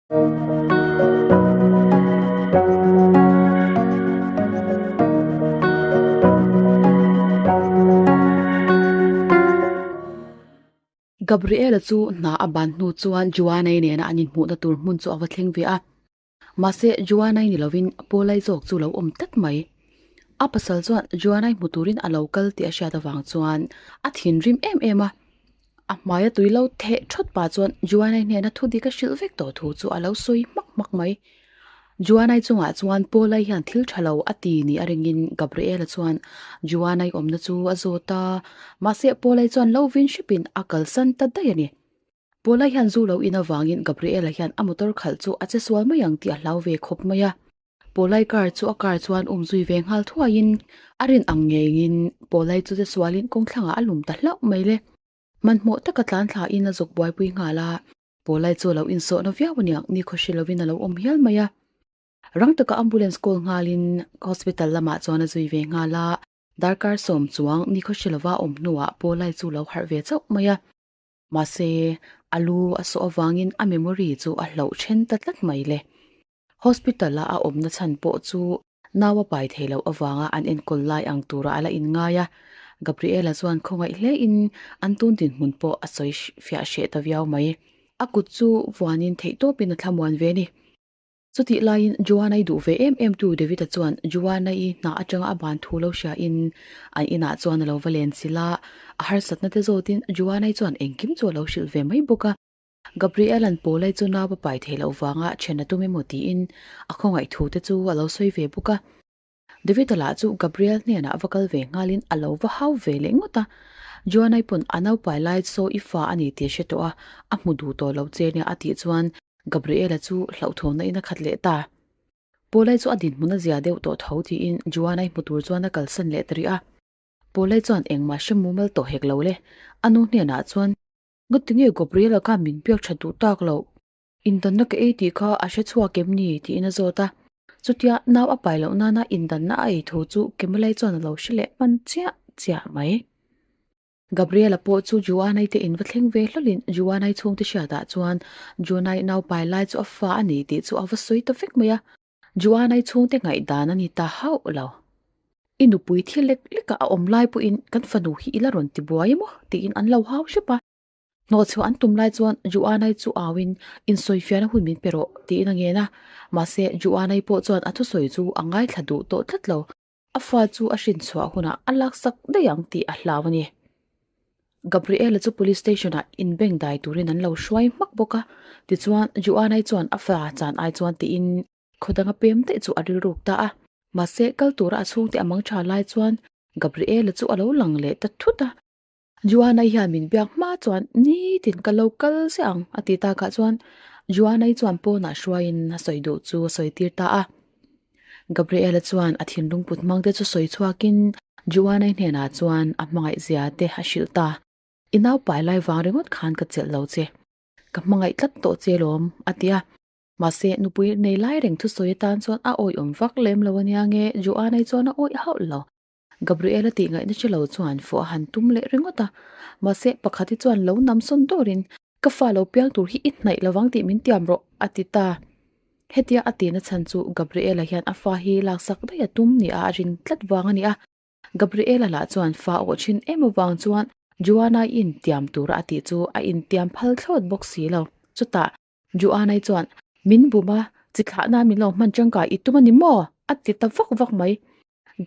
Gabriela chu hna a ban hnu chuan Joanna-i nena an inhmuhna tur hmun chu a va thleng ve a. Mahse, Joanna-i ni lovin Paul-i zawk chu lo awm tlat mai. A pasal chuan Joanna-i hmu turin a lo kal tih a hriat avang chuan a thinrim em em a. A hmaia tui lo theh thawt pah chuan Joanna-i hnena thu dik a hrilh vek tawh thu chu a lo sawi hmak hmak mai. Joanna-i chungah chuan Paul-i hian thil tha lo a ti ni a ringin Gabriela chuan Joanna-i awmna chu a zawt a, mahse Paul-i chuan lo vin hrepin a kalsan ta daih a ni. Paul-i hian zu lo in avangin Gabriela hian a motor khalh chu a che sual mai ang tih a hlau ve khawp mai a. Paul-i car chu a car chuan um zui ve nghal thuaiin a rin ang ngeiin Paul-i chu che sualin kawngthlangah a lum ta hlauh mai le. Hmanhmawh taka tlan thlain a zawk buaipui nghal a, Paul-i chu a lo insawhna viau aniang ni khawhri lovin a lo awm hial mai a. Rang taka ambulance call nghalin hospital lamah chuan a zui ve nghal a, darkar sawm chuang ni khawhri lova awm hnuah Paul-i chu lo harh ve chauh mai a. Mahse, a lu a sawh avangin a memory chu a hloh then ta tlat mai le. Hospital-a a awmna chhan pawh chu nau a pai thei loh avanga an enkawl lai ang tura a la inngai a. Gabriela chuan khawngaih hlein an tun dinhmun pawh a sawi fiah hreh ta viau mai. A kut chu vuanin theihtawpin a thlamuan ve a ni. Chutih laiin Joanna-i duh ve em em tu David-a chuan Joanna-i hna atanga a ban thu lo hriain an inah chuan a lo va len chilh a, a harsatna te zawtin Joanna-i chuan engkim chu a lo hrilh ve mai bawk a. Gabriel-a'n Paul-i chu nau a pai theih loh vanga then a tum emaw tiin a khawngaih thu te chu a lo sawi ve bawk a. David-a lah chu Gabriel hnenah va kal ve nghalin a lo va hau ve leh ngawt a. Joanna-i pawn a naupai lai saw i fa a ni tih a hre tawh a, a hmu duh tawh lo che nia a tih chuan Gabriela chu hlauhthawnna in a khat leh ta. Paul-i chu a dinhmun a zia deuh tawh tho tiin Joanna-i hmu tur chuan a kalsan leh ta rih a. Paul-i chuan engmah hre mumal tawh hek lo le. A nu hnenah chuan, Ngatinge Gabriela khan min biak tha duh tak loh? Indanna ka ei tih kha a hre chhuak em ni? tiin a zawt a. Chutia nau a pai loh nana indanna a ei thu chu Kemalai chuan a lo hre leh hman chiah chiah mai. Gabriela pawh chu Joanai te in va thleng ve hlawlin Joanai chhungte hriatah chuan Joanai nau pai lai chu a fa a ni tih chu a va sawi ta vek mai a. Joanai chhungte ngaihdan a ni ta hauh lo. I nupui thil lek lekah a awm lai pawhin kan fanu hi i la rawn ti buai emaw tiin an lo hau hrep a. Hnawhchhuah an tum lai chuan Joanai chu auin insawifiahna hun min pe rawh tiin a ngen a. Mahse Joanai pawh chuan a thusawi chu a ngaithla duh tawh tlat lo. A fa chu a hrinchhuah hunah a laksak daih ang tih a hlau a ni. Gabriela chu police station ah inbeng dai turin an lo hruai hmak bawk a, tichuan Joanna-i chuan a fa chan ai chuan tiin khaw danga pem daih chu a rilruk ta a. Mahse kal tura a chhungte a mang tha lai chuan Gabriela chu a lo lang leh ta thut a. Joanna-i hian min biak hma chuan nitin ka lo kal ziah ang a ti takah chuan Joanna-i chuan pawnah hruaiin a sawi duh chu a sawi tir ta a. Gabriela chuan a thinlung put hmang te chu sawi chhuakin Joanna-i hnenah chuan a hmangaih zia te a hrilh ta. I naupai lai vang ringawt khan ka chelh lo che. Ka hmangaih tlat tawh che lawm a ti a. Mahse nupui nei lai reng thusawi atan chuan a awihawm vak lem lo ania nge Joanna-i chuan a awih hauh lo. Gabriela tih ngaihna che lo chuan fuh a han tum leh ringawt a, mahse pakhat hi chuan lo nam sawn dawrin ka fa lo piang tur hi i hnaih lovang tih min tiam rawh a ti ta. Hetia a tihna chhan chu Gabriela hian a fa hi laksak daih a tum ni a a rin tlat vang a ni a. Gabriela lah chuan fa awh thin em avang chuan Joanna-i intiam tura a tih chu a intiam phal thlawt bawk si lo. Chutah Joanna-i chuan min bum a, chi thlahna min lo hman tangkai i tum a ni maw? a ti ta vak vak mai.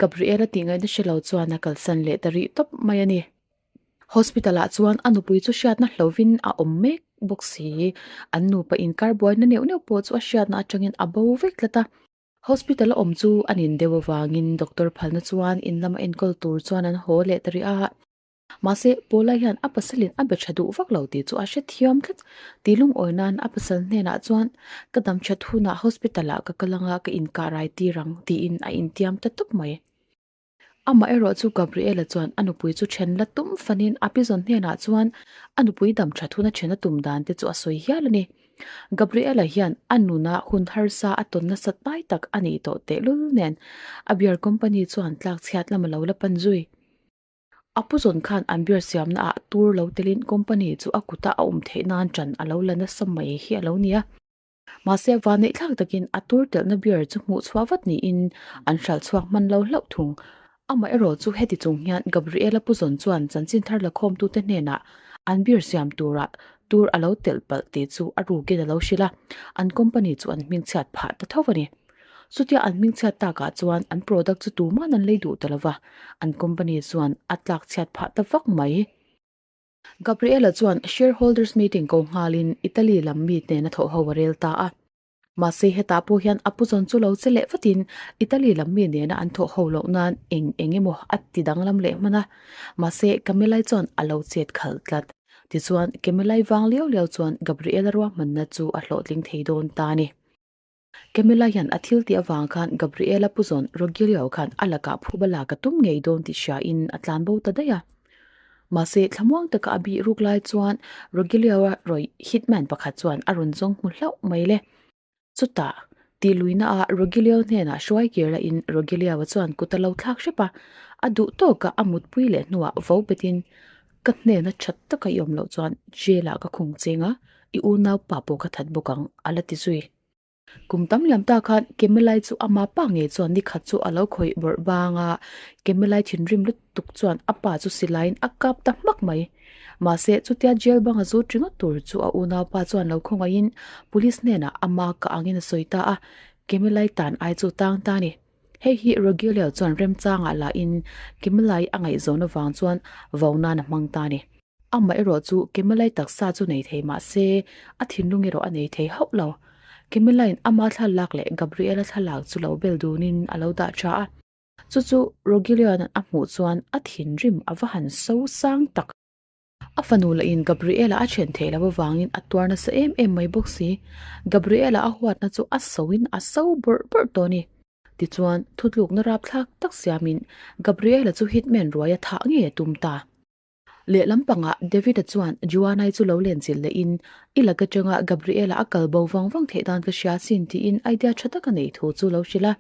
Gabriela tih ngaihna hre lo chuan a kalsan leh ta rih tawp mai a ni. Hospital ah chuan a nupui chu hriatna hlovin a awm mek bawk si. An nupa inkar buaina neuh neuh pawh chu a hriatna atangin a bo vek tlat a. Hospital a awm chu a nin deuh avangin doctor phalna chuan in lama enkawl tur chuan an haw leh ta rih a. Mahse, Paula hian a pasalin a be tha duh vak lo tih chu a hrethiam tlat. Tih lungawi nan a pasal hnenah chuan, Ka dam that hunah hospital ah ka kal anga ka inkah rai tir ang, tiin a intiam ta tawp mai. Amah erawh chu Gabriela chuan a nupui chu then la tum fanin a pizawn hnenah chuan a nupui dam that huna then a tum dan te chu a sawi hial a ni. Gabriela hian a nuna hun harsa a tawn nasat pai tak a nih tawh tehlul nen a beer company chuan tlakchhiat lam a lo la pan zui. A pu zawn khan an beer siamna ah tur lo telin company chu a kuta a awm theih nan ṭan a lo la nasa mai hi a lo ni a. Mahse, vanneihthlak takin a tur telhna beer chu hmuh chhuah vat niin an hralh chhuak hman lo hlauh thung. Amaherawh chu heti chung hian Gabriela Puzawn chuan chanchin thar lakhawmtute hnenah an beer siam turah tur a lo telh palh tih chu a rukin a lo hrilh a, an company chu an hmingchhiat phah ta tho a ni. Chutia an hmingchhiat takah chuan an product chu tuman an lei duh ta lo va, an company chuan a tlakchhiat phah ta vak mai. Gabriela chuan shareholders meeting ko nghalin Italy lam mi hnena thawh ho a rel ta a. Mahse hetah pawh hian a puzawn chu lo che leh vatin Italy lam mi nena an thawh ho loh nan eng eng emaw a ti danglam leh hman a. Mahse Camillai chuan a lo chet khalh tlat. Tichuan Camillai vang liau liau chuan Gabriela ruahmanna chu a hlawhtling thei dawn ta a ni. Camilla hian a thil tih avang khan Gabriela puzawn Rogelio khan a lakah phuba lak a tum ngei dawn tih hriain a tlan bo ta daih a. Mahse, thlamuang taka a bih ruk lai chuan Rogelio-a rawih hitman pakhat chuan a rawn zawng hmu hlauh mai le. Chutah, tih luihnaah Rogelio hnenah hruai kir lahin Rogelio-a chuan kut a lo thlak hrep a, a duh tawka a mutpui leh hnuah vo betin Ka hnena that taka i awm loh chuan jail-ah ka khung cheng a, i unau pa pawh ka that bawk ang, a la ti zui. Kum tam liam ta khan Kemelai chu ama pa ngei chuan nikhat chu a lo khawih bawrh bang a, Kemelai thinrim lutuk chuan a pa chu silaiin a kap ta hmak mai. Mahse, chutia jail banga zut ringawt tur chu a unau pa chuan lo khawngaihin police hnenah ama ka angin a sawi ta a, Kemelai tan ai chu tang ta a ni. Hei hi Rogelio chuan remchangah lahin Kemelai a ngaihzawn avang chuan vo nan a hmang ta a ni. Amah erawh chu Kemelai taksa chu nei thei mah se a thinlung erawh a nei thei hauh lo. Kemelaiin ama thlalak leh Gabriela thlalak chu lo bel dunin a lo dah tha a. Chu chu Rogelio'n a hmuh chuan a thinrim a va han so sang tak. A fanu lahin Gabriela a then theih loh avangin a tuar nasa em em mai bawk si. Gabriela a huatna chu a soin a so bawrh bawrh tawh a ni. Tichuan, thutlukna rapthlak tak siamin Gabriela chu hitman ruai a thah ngei a tum ta. Lehlam pangah David-a chuan Joanna-i chu lo lenchilh lehin, I lak atanga Gabriela a kal bo vang vang theih dan ka hria sin tiin idea tha tak a neih thu chu lo hrilh a.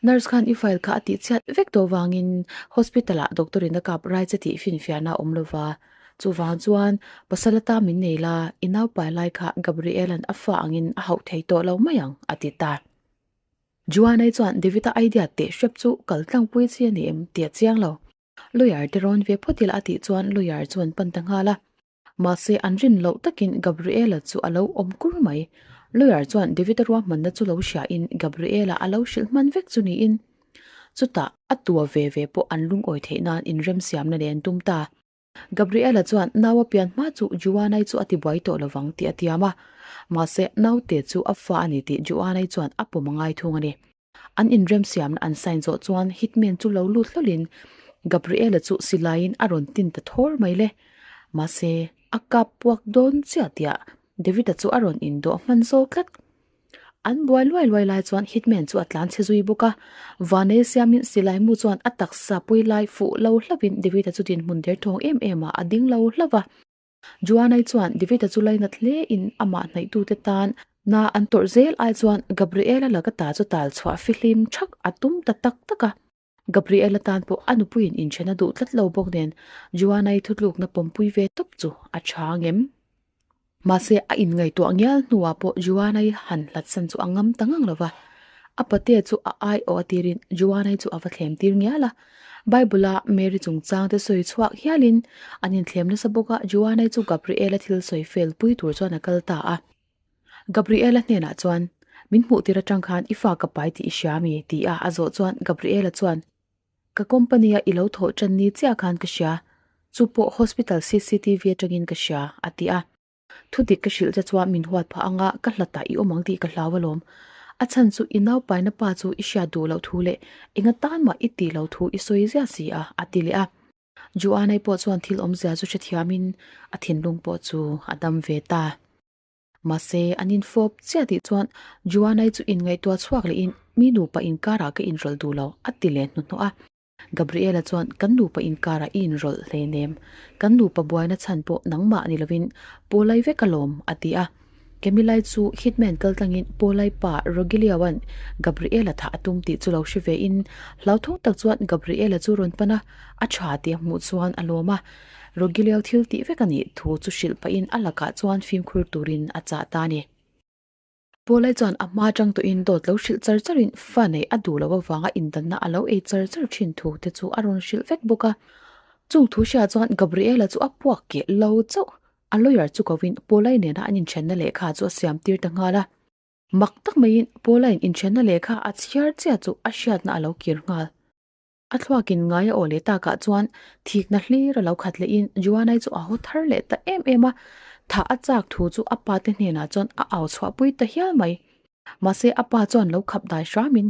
Nurse khan i file kha a tih chhiat vek tawh vangin hospital ah doctor in a kap rai che tih finfiahna a awm lova. Chuvang chuan pasal ata min nei la, i naupai lai kha Gabriel-a'n a fa angin a hauh thei tawh lo mai ang, a ti ta. Joanna-i chuan David-a idea teh hrep chu kal tlangpui chi a ni em tih a chiang lo. Lawyer te rawn ve phawt ila a tih chuan lawyer chu an pan ta nghal a. Mahse an rin loh takin Gabriela chu a lo awm kur mai. Lawyer chuan David-a ruahmanna chu lo hriain Gabriela a lo hrilh hman vek chu niin. Chutah a tua ve ve pawh an lungawi theih nan inremsiamna nen tum ta. Gabriela chuan nau a pian hma chu Juanai chu a tibuai tawh lovang tih a tiam a. Mahse naute chu a fa a ni tih Juanai chuan a pawm a ngai thung a ni. An inremsiamna an sign zawh chuan hitman chu lo lut hlawlhin Gabriela chu silaiin a rawn tin ta thawr mai le. Mahse, a kap puak dawn chiah tiah David-a chu a rawn indawh hman zawk tlat. An buai luai luai lai chuan hitman chu a tlan chhe zui bawk a. Vanei siamin silai mu chuan a taksa pui lai fuh lo hlauhin David-a chu dinhmun derthawng em em ah a ding lo hlauh va. Joanna-i chuan David-a chu lainat hle in amah hnaihtute tan na an tawrh zel ai chuan Gabriela laka ta chu tal chhuah fihlim thak a tum ta tak tak a. Gabriela tan pawh a nupuiin inthen a duh tlat lo bawk nen Joanna-i thutlukna pawmpui ve tawp chu a tha ngem. Mahse a inngaihtuah ngial hnuah pawh Joanna-i han hlatsan chu a ngam ta ngang lo va. A patea chu a aiawh a tirin Joanna-i chu a va thlem tir ngial a. Bible-a Mary chungchang te sawi chhuak hialin an inthlem nasa bawk a, Joanna-i chu Gabriel-a thil sawi fel pui tur chuan a kal ta a. Gabriel-a hnenah chuan, Min hmuh tir atang khan i fa ka pai tih i hria mi? ti a a zawh chuan Gabriel-a chuan, Ka company-a i lo thawh tan ni chiah khan ka hria, chu pawh hospital cctv atangin ka hria, a ti a. Thu dik ka hrilh che chuan min huat phah anga ka hlatah i awm ang tih ka hlau alawm. A chhan chu i naupaina pa chu i hriat duh loh thu leh enga tan mah i tih loh thu i sawi ziah si a, a ti leh a. Joanna-i pawh chuan thil awmzia chu hrethiamin a thinlung pawh chu a dam ve ta. Mahse, an infawp chiah tih chuan Joanna-i chu inngaihtuah chhuak lehin mi nupa inkarah ka inrawlh duh lo, a ti leh hnuhnawh a. Gabriela chuan kan nupa inkarah i inrawlh hleinem, kan nupa buaina chhan pawh nangmah ni lovin Paulai vek alawm, a ti a. Kemilai chu hitman kaltlangin Paulai pa Rogelio-a'n Gabriela thah a tum tih chu lo hre vein hlauthawng tak chuan Gabriela chu rawn pan a, a tha tih a hmuh chuan a lawm a. Rogelio thil tih vek a nih thu chu hrilh pahin a lakah chuan fimkhur turin a chah ta a ni. Paulai chuan a hma atang tawhin dawt lo hrilh char charin fa neih a duh loh avanga indanna a lo ei char char thin thu te chu a rawn hrilh vek bawk a. Chung thu hria chuan Gabriela chu a puak keh lo chauh. A lawyer chu kovin Paulai nena an inthenna lehkha chu a siam tir ta nghal a. Mak tak maiin Paulai'n inthenna lehkha a chhiar chiah chu a hriatna a lo kir nghal. A thluakin ngai a aw leh takah chuan thikna hlir a lo khat lehin Juanai chu a haw thar leh ta em em a, thah a chak thu chu a pa te hnenah chuan a au chhuahpui ta hial mai. Mahse a pa chuan lo khap dai hramin,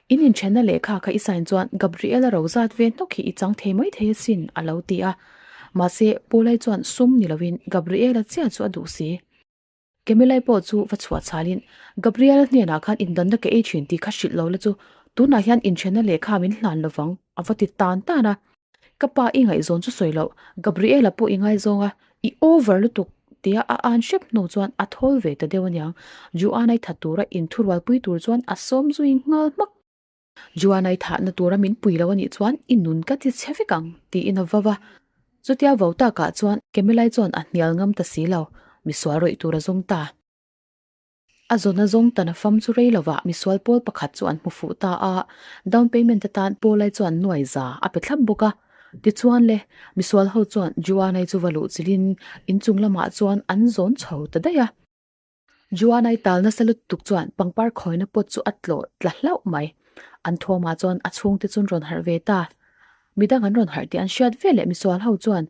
In inthenna lehkha kha i sign chuan Gabriela ro zat ve hnawk hi i chang thei mai thei asin a lo ti a. Mahse Paulai chuan sum ni lovin Gabriela chiah chu a duh si. Kemilai pawh chu va chhuah chhalin, Gabriel hnenah khan indanna ka ei thin tih kha hrilh lo la chu tunah hian inthenna lehkha min hlan lo vang, a va ti tan tan a. Ka pa i ngaihzawn chu sawi loh, Gabriela pawh i ngaizawng a, i over lutuk tia a an hrep hnu chuan a thawl ve ta deuh aniang, Juanai that tura inthurualpui tur chuan a sawm zui nghal hmak. Juanai thahna tura min pui lo anih chuan i nun ka ti chhe vek ang, tiin a vau a. Chutia vau takah chuan Kemilai chuan a hnial ngam ta si lo, misual rawih tur a zawng ta. A zawna zawng tan a fam chu rei lovah misual pawl pakhat chu an hmu fuh ta a, down payment atan Paulai chuan nuai za a pe thlap bawk a. Tichuan le, misual ho chuan Juanai chu va luh chilhin inchung lamah chuan an zawn chho ta daih a. Juanai tal nasa lutuk chuan pangpar khawina pawt chu a tlawh tla hlauh mai. An thawmah chuan a chhungte chu an rawn harh ve ta. Midang an rawn harh tih an hriat veleh misual ho chuan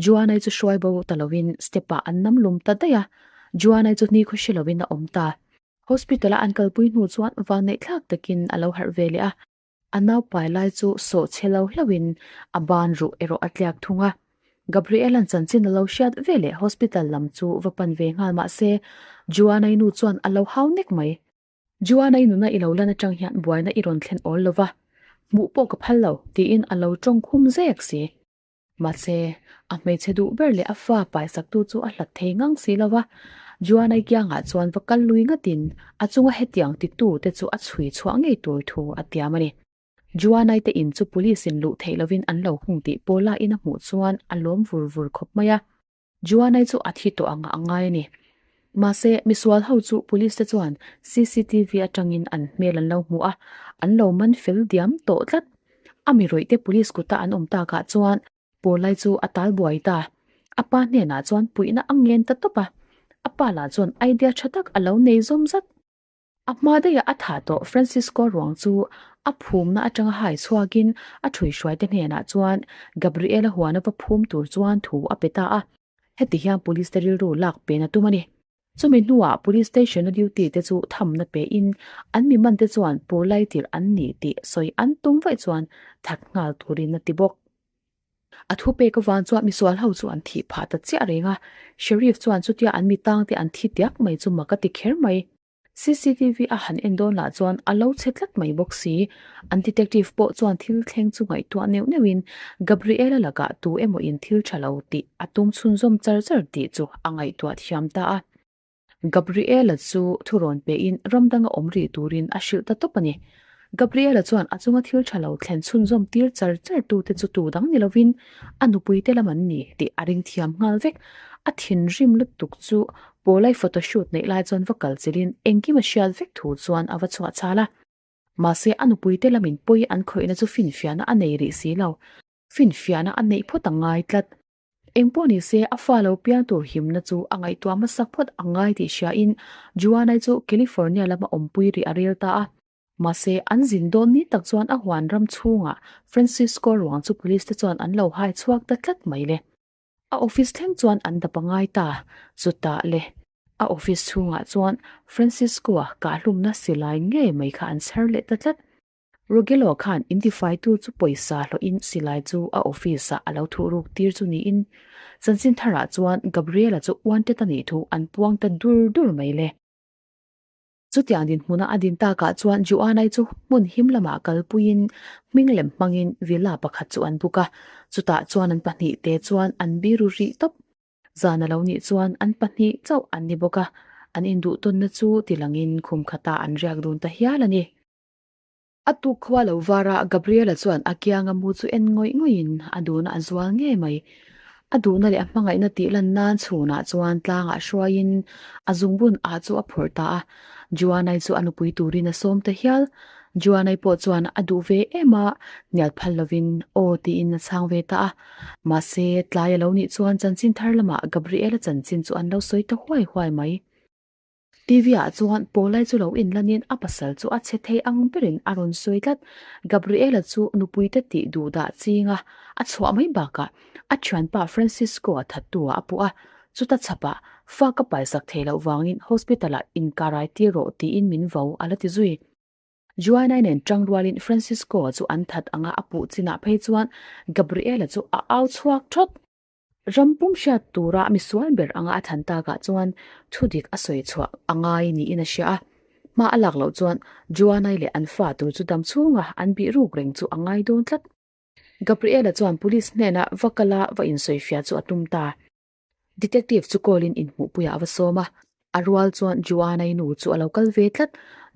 Juanai chu hruai bo ta lovin step ah an nam lum ta daih a. Juanai chu ni khaw hre lovin a awm ta. Hospital a an kalpui hnu chuan vanneih thlak takin a lo harh ve leh a. A naupai lai chu sawh chhe lo hlauhin a ban ruh erawh a tliak thung a. Gabriela'n chanchin a lo hriat veleh hospital lam chu va pan ve nghal mah se, Juanai nu chuan a lo hau nek mai. Juanai nuna i lo lan atang hian buaina i rawn thlen awl lo va, hmuh pawh ka phal lo, tiin a lo tawng khum zek si. Mahse, a hmeichhe duh ber leh a fa paisaktu chu a hlat thei ngang si lo va, Juanai kiangah chuan va kal lui ngatin a chunga hetiang titu te chu a chhui chhuah ngei tur thu a tiam a ni. Juanai te in chu police in luh theih lovin an lo hung tih Paula in a hmuh chuan a lawm vur vur khawp mai a. Juanai chu a thi tawh ang a ngai a ni. Mahse, misual ho chu police te chuan cctv atangin an hmel an lo hmu a, an lo man fel diam tawh tlat. A mi rawih te police kuta an awm takah chuan Paulai chu a tal buai ta. A pa hnenah chuan puihna a ngen ta tawp a, a pa lah chuan idea tha tak a lo nei zawm zat. A hma daihah a thah tawh Francisco ruang chu a phumna atanga hai chhuakin a ṭhuihruaite hnenah chuan Gabriela huana va phum tur chuan thu a pe ta a, heti hian police te rilru lak pen a tum a ni. Chumi hnuah police station a duty te chu thamna pein an mi man te chuan purlai tirh an ni tih sawi an tum vaih chuan that nghal turin a ti bawk. A thupek avang chuan misual ho chu an thih phah ta chiah reng a, Sheriff chuan chutia an mi tangte an thi tiak mai chu mak a ti kher mai. Cctv a han en dawn lah chuan a lo chhe tlat mai bawk si. An detective pawh chuan thil thleng chu ngaihtuah neuh neuhin Gabriela lakah tu emaw in thil tha lo tih a tum chhunzawm char char tih chu a ngaihtuah thiam ta a. Gabriela chu thurawn pein ram danga awm rih turin a hrilh ta tawp a ni. Gabriela chuan a chunga thil tha lo thlen chhunzawm tir char char tute chu tu dang ni lovin a nupuite lam an ni tih a ring thiam nghal vek. A thinrim lutuk chu Paulai photoshoot neih lai chuan va kal chilhin engkim a hriat vek thu chuan a va chhuah chhal a. Mahse a nupuite lamin pawi an khawihna chu finfiahna a nei rih si lo. Finfiahna a neih phawt a ngai tlat. Engpawh ni se a fa lo piang tur himna chu a ngaihtuah hmasak phawt a ngai tih hriain Juanai chu California lama awmpui rih a rel ta a. Mahse, an zin dawn ni tak chuan a huan ram chhungah Francisco ruang chu police te chuan an lo hai chhuak ta tlat mai le. A office thleng chuan an dap a ngai ta. Chutah le, a office chhungah chuan Francisco-a kahhlumna silai ngei mai kha an chher leh ta tlat. Rogello khan intifaitu chu pawisa hlawhin silai chu a office ah a lo thuh ruk tir chu niin chanchin tharah chuan Gabriela chu wanted a nih thu an puang ta dur dur mai le. Chutiang dinhmuna a din takah chuan Juanai chu hmun him lamah kalpuiin hming lem hmangin villa pakhat chu an book a, chutah chuan an pahnihte chuan an biru rih tawp. Zan a lo nih chuan an pahnih chauh an ni bawk a, an induhtawnna chu tilangin khum khatah an riak dun ta hial a ni. A tuk khua lo var a, Gabriela chuan a kianga mu chu en ngawih ngawih in a duhna a zual ngei mai. A duhna leh a hmangaihna tih lan nan chhunah chuan tlangah hruaiin a zungbun ah chu a phawrh ta a. Joanai chu a nupui turin a sawm ta hial. Joanai pawh chuan a duh ve em a, hnial phal lovin aw tiin a chhang ve ta a. Mahse, tlai a lo nih chuan chanchin thar lamah Gabriela chanchin chu an lo sawi ta huai huai mai. TV ah chuan Paulai chu lo inlanin a pasal chu a che thei ang berin a rawn sawi tlat. Gabriela chu nupuite tih duh dah ching a, a chhuah mai bakah a thianpa Francisco-a thattu ah a puh a. Chuta chhapah fa ka paisak thei loh vangin hospital-ah inkarai tir rawh tiin min vo a la ti zui. Joanna-i nen tang rualin Francisco-a chu an that anga a puh chinah phei chuan Gabriela chu a au chhuak thawt. Ram pum hriat tura misual ber anga a than takah chuan thu dik a sawi chhuah a ngai niin a hria a. Hma a lak loh chuan Joanna-i leh an fa tur chu dam chhunga an bih ruk reng chu a ngai dawn tlat. Gabriela chuan police hnenah va kala va insawifiah chu a tum ta. Detective chu call in inhmuhpuiah a va sawm a, a rual chuan Joanna-i nu chu a lo kal ve tlat.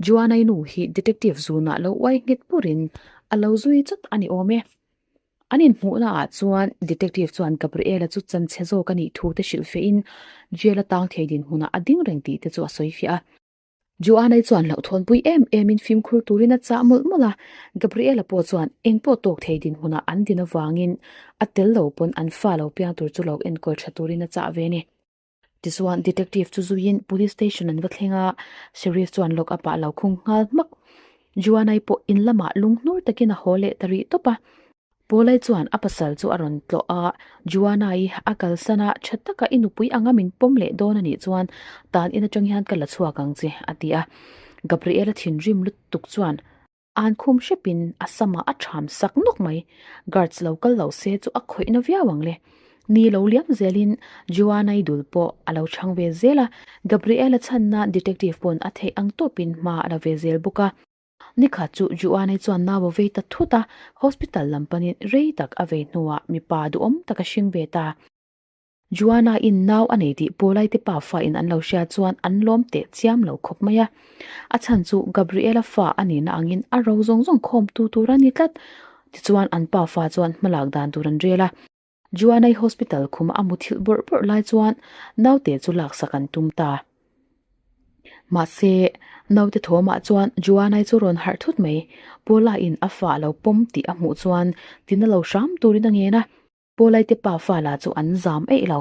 Joanna-i nu hi detective zunah lo uai nghet purin a lo zui chawt a ni awm e. An inhmuhna ah chuan detective chuan Gabriela chu chanchhe zawk a nih thu te hrilh feh in jail a tang thei dinhmunah a ding reng tih te chu a sawi fiah a. Joanna-i chuan hlauhthawnpui em emin fimkhur turin a chah mawlh mawlh a, Gabriela pawh chuan engpawh tawk thei dinhmunah an din avangin a tel lo pawn an fa lo piang tur chu lo enkawl tha turin a chah ve a ni. Tichuan detective chu zuiin police station an va thleng a, sheriff chuan lock up ah a lo khung nghal hmak. Joanna-i pawh in lamah lunghnur takin a haw leh ta rih tawp a. Paulai chuan a pasal chu a rawn tlawh a, Joanna-i a kalsan a, tha taka i nupui anga min pawm leh dawn a nih chuan tan in atang hian ka la chhuak ang che, a ti a. Gabriela thinrim lutuk chuan an khum hrepin a samah a tham sak nawk mai. Guards lo kal lo se chu a khawihna viau ang le. Ni lo liam zelin Joanna-i dul pawh a lo chhang ve zel a, Gabriela chhanna detective pawn a theih ang tawpin hma a la ve zel bawk a. Nikhat chu Juanai chuan nau a vei ta thut a, hospital lam panin rei tak a vei hnuah mipa duhawm tak a hring ve ta. Juana in nau a nei tih Paulai te pa fa in an lo hria chuan an lawm teh chiam lo khawp mai a. A chhan chu Gabriela fa a nihna angin a ro zawng zawng khawm tu tur a ni tlat. Tichuan an pa fa chuan hmalak dan tur an rel a. Juanai hospital khuma a muthilh bawrh bawrh lai chuan naute chu laksak an tum ta. Mahse, naute thawmah chuan Juanai chu rawn harh thut mai. Paula in a fa lo pawm tih a hmuh chuan tina lo hram turin a ngen a. Paulai te pa fa lah chu an zam eih lo.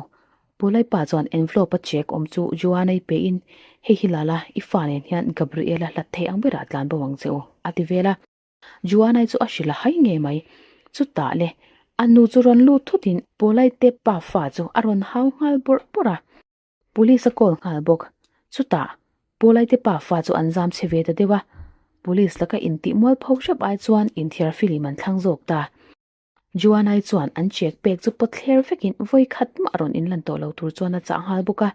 Paulai pa chuan envelope a check awm chu Juanai pe in, Hei hi lala, i fa nen hian Gabriela hlat thei ang berah tlan bo ang che u, a ti vel a. Juanai chu a hrilh a hai ngei mai. Chutah le, a nu chu rawn lut thutin Pawlaite pa fa chu a rawn hau nghal bawrh bawrh a. Police a call nghal bawk. Chutah, Pawlaite pa fa chu an zam chhe ve ta deuh a. Police laka intih mual pho hrep ai chuan inthiar film an thlang zawk ta. Juanai chuan an check pek chu pawt thler vekin vawi khat mah rawn inlan tawh lo tur chuan a chah nghal bawk a.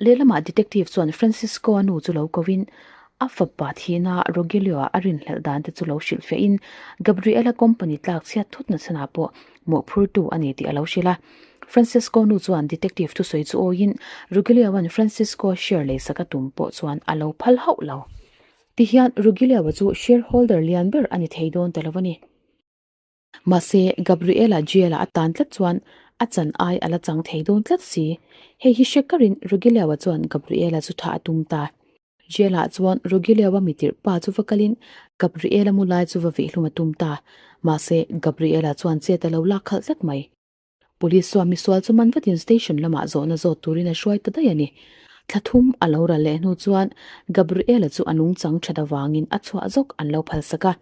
Lehlamah detective chuan Francisco-a nu chu lo kovin a fapa thihna Rogelio-a a rinhlelh dan te chu lo hrilh fiahin Gabriela company tlak chhiat thut nachhanah pawh mawhphurtu a ni tih a lo hrilh a. Francisco nu chuan detective thusawi chu awiin Rogelio-a'n Francisco share leisak a tum pawh chuan a lo phal hauh lo. Tihian Rogelio-a chu shareholder lian ber a ni thei dawn ta lo a ni. Mahse, Gabriela jail-ah a tan tlat chuan a chan ai a la chang thei dawn tlat si. Hei hi hre karin Rogelio-a chuan Gabriela chu thah a tum ta. Jail-ah chuan Rogelio-a mitirh pa chu va kalin Gabriela mu lai chu va veihlum a tum ta. Mahse, Gabriela chuan chet a lo lak khalh tlat mai. Police chuan misual chu man vatin station lamah zawhna zawt turin a hruai ta daih a ni. Thla thum a lo ral leh hnu chuan Gabriela chu a nungchang that avangin a chhuah zawk an lo phalsak a.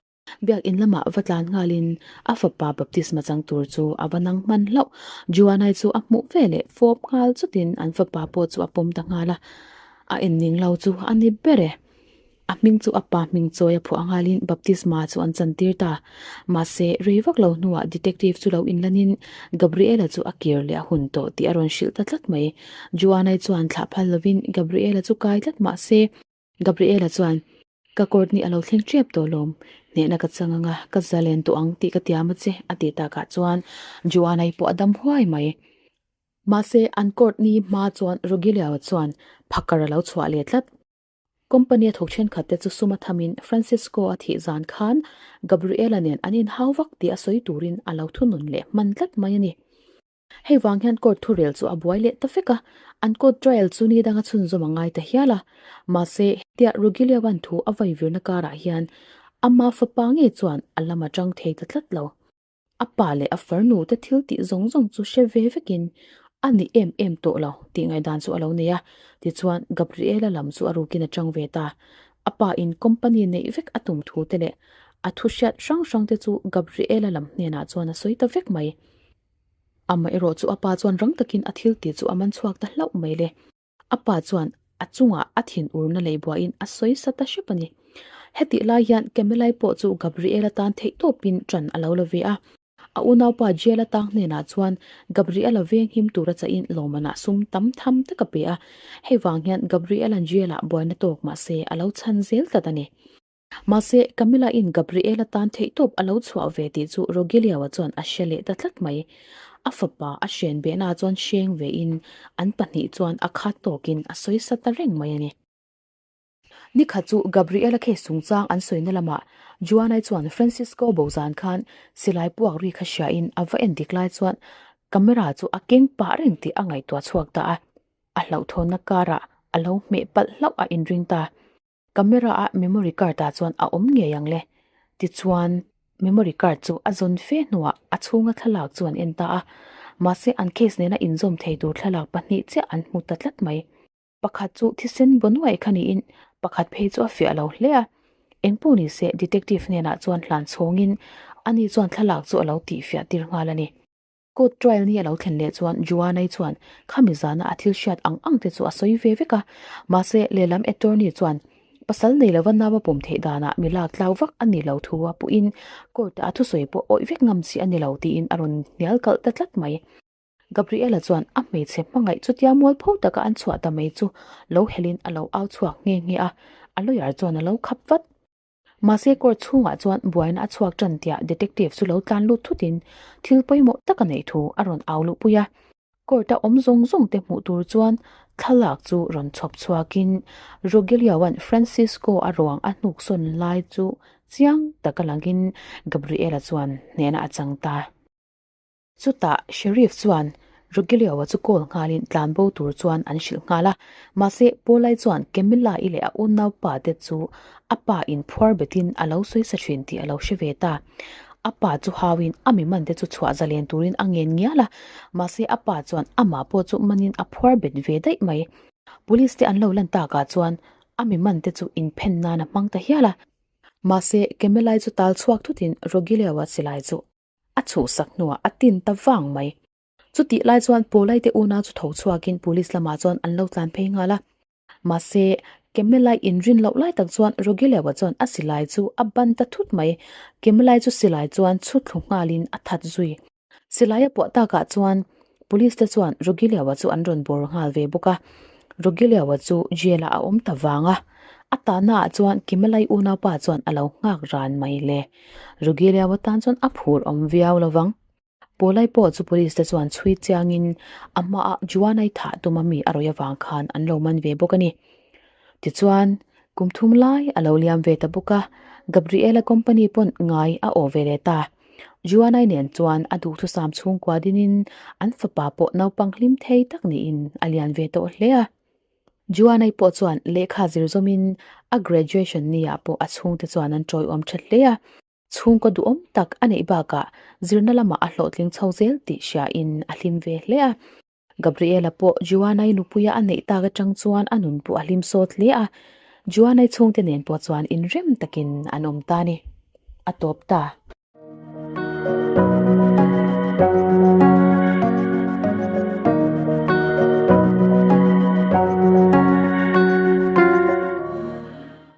Biakinn lamah va tlan nghalin a fapa baptisma chang tur chu a va nang hman hlauh. Juanai chu a hmuh ve leh fawp nghal chutin an fapa pawh chu a pawm ta nghal a. A en ning lo chu a ni ber e. A hming chu a pa hming chawi a phuah nghalin baptisma chu an chantir ta. Mahse, rei vak lo hnuah detective chu lo inlanin Gabriela chu a kir leh a hun tawh tih a rawn hrilh ta tlat mai. Juanai chuan thlah phal lovin Gabriela chu kai tlat mahse, Gabriela chuan, Ka court nih a lo thleng tep tawh lawm, hnehna ka chang anga ka zalen tawh ang tih ka tiam a che, a tih takah chuan Joanna-i pawh a dam huai mai. Mahse, an court ni hma chuan Rogelio-a chuan phakar a lo chhuah leh tlat. Company a thawk thenkhat te chu sum a thamin Francisco-a thih zan khan Gabriela nen an inhau vak tih a sawi turin a lo thunun leh hman tlat mai a ni. Hei vang hian court thurel chu a buai leh ta vek a, an court trial chu ni danga chhunzawm a ngai ta hial a. Mahse, hetia Rugilioan thu a vaivirna karah hian ama fapa ngei chuan a lam a tang thei ta tlat lo. A pa leh a farnu te thil tih zawng zawng chu hre ve vekin a ni em em tawh lo tih ngaihdan chu a lo nei a. Tichuan, Gabriela lam chu a rukin a tang ve ta. A pa in company neih vek a tum thu te leh a thu hriat hrang hrang te chu Gabriela lam hnenah chuan a sawi ta vek mai. Amaherawh chu a pa chuan rang takin a thil tih chu a man chhuak ta hlauh mai le. A pa chuan a chungah a thin urna lei buaiin a sawi sa ta hrep a ni. Hetih lai hian Camelai pawh chu Gabriela tan theih tawpin ṭan a lo la ve a. A unaupa Jiala tang hnenah chuan Gabriela veng him tura chahin lawmmanah sum tam tham tak a pe a. Hei vang hian Gabriela'n Jiala buaina tawk mah se a lo chhan zel tlat a ni. Mahse, Camilla-in Gabriela tan theihtawp a lo chhuah ve tih chu Rogelio-a chuan a hre leh ta tlat mai. A fapa a hren behna chuan hreng vein an pahnih chuan a khat tawkin a sawi sa ta reng mai a ni. Nikhat chu Gabriela case chungchang an sawina lamah Juana-i chuan Francisco bozan khan silai puak ri kha hriain a va en dik lai chuan camera chu a keng pah reng tih a ngaihtuah chhuak ta a. A hlauhthawnna karah a lo hmeh palh hlauh a inring ta. Camera a memory card ah chuan a awm ngei ang le. Tichuan, memory card chu a zawn fe hnuah a chhunga thlalak chu an en ta a. Mahse, an case nena inzawm thei tur thlalak pahnih chiah an hmu ta tlat mai. Pakhat chu thisen baw nuaih kha niin pakhat phei chu a fiah lo hle a. Engpawh ni se, detective hnenah chuan hlan chhawngin ani chuan thlalak chu a lo tihfiah tir nghal a ni. Court trial ni a lo thlen leh chuan Juanai chuan khami zana a thil hriat ang ang te chu a sawi ve vek a, mahse lehlam attorney chuan pasal nei lova nau a pawm theih danah mi lak tlau vak a ni lo thu a puhin court ah a thusawi pawh awih vek ngam chi a ni lo tiin a rawn hnial kalh ta tlat mai. Gabriela chuan a hmeichhe hmangaih chutia mualpho taka an chhuah ta mai chu lo helin a lo au chhuak nghe nghe a, a lawyer chuan a lo khap vat. Mahse court chhungah chuan buaina a chhuak tan tiah detective chu lo tlan lut thutin thil pawimawh tak a neih thu a rawn au luhpui a. Court a awm zawng zawng te hmuh tur chuan thlalak chu rawn chhawp chhuakin Rogelio-a'n Francisco a ruang a hnuksawn lai chu chiang taka langin Gabriela chuan hnehna a chang ta. Chutah Sheriff chuan Rogelio-a chu call nghalin tlan bo tur chuan an hrilh nghal a, mahse Paul-i chuan Camilla-i leh a unaupa te chu a pa in phuar betin a lo sawi sa thin tih a lo hre ve ta. A pa chu hauin a mi man te chu chhuah zalen turin a ngen ngial a, mahse a pa chuan amah pawh chu manin a phuar bet ve daih mai. Police te an lo lan takah chuan a mi man te chu inphen nan a hmang ta hial a. Mahse Camilla-i chu tal chhuak thutin Rogelio-a silai chu A chhuhsak hnuah a tin ta vang mai. Chutih lai chuan Pawlai te unau chu tho chhuakin police lamah chuan an lo tlan phei nghal a. Mahse, Kemelai inrin loh lai tak chuan Rogilewa chuan a silai chu a ban ta thut mai. Kemelai chu silai chuan chhu thlu nghalin a that zui. Silai a puah takah chuan police te chuan Rogilewa chu an rawn bawr nghal ve bawk a. Rogilewa chu jail ah a awm ta vang a. A tahna ah chuan Kimalai unaupa chuan a lo nghak ran mai le. Rogilewa tan chuan a phur awm viau lo vang. Pawlai pawh chu police te chuan chhui chiangin a hmaah Juanai thah tuma mi a rawih avang khan an lo man ve bawk a ni. Tichuan, kum thum lai a lo liam ve ta bawk a, Gabriela company pawn ngai a aw ve leh ta. Juanai nen chuan a duhthusam chhungkua dinin an fapa pawh naupang hlim thei tak niin a lian ve tawh hle a. Juanai pawh chuan lehkha zir zawmin a graduation niah pawh a chhungte chuan an tawiawm tha hle a. Chhungkaw duhawm tak a neih bakah zirna lamah a hlawhtling chho zel tih hriain a hlim ve hle a. Gabriela pawh Juanai nupuia a neih tak atang chuan a nun pawh a hlim sawt hle a, Juanai chhungte nen pawh chuan inrem takin an awm ta a ni. A tawp ta.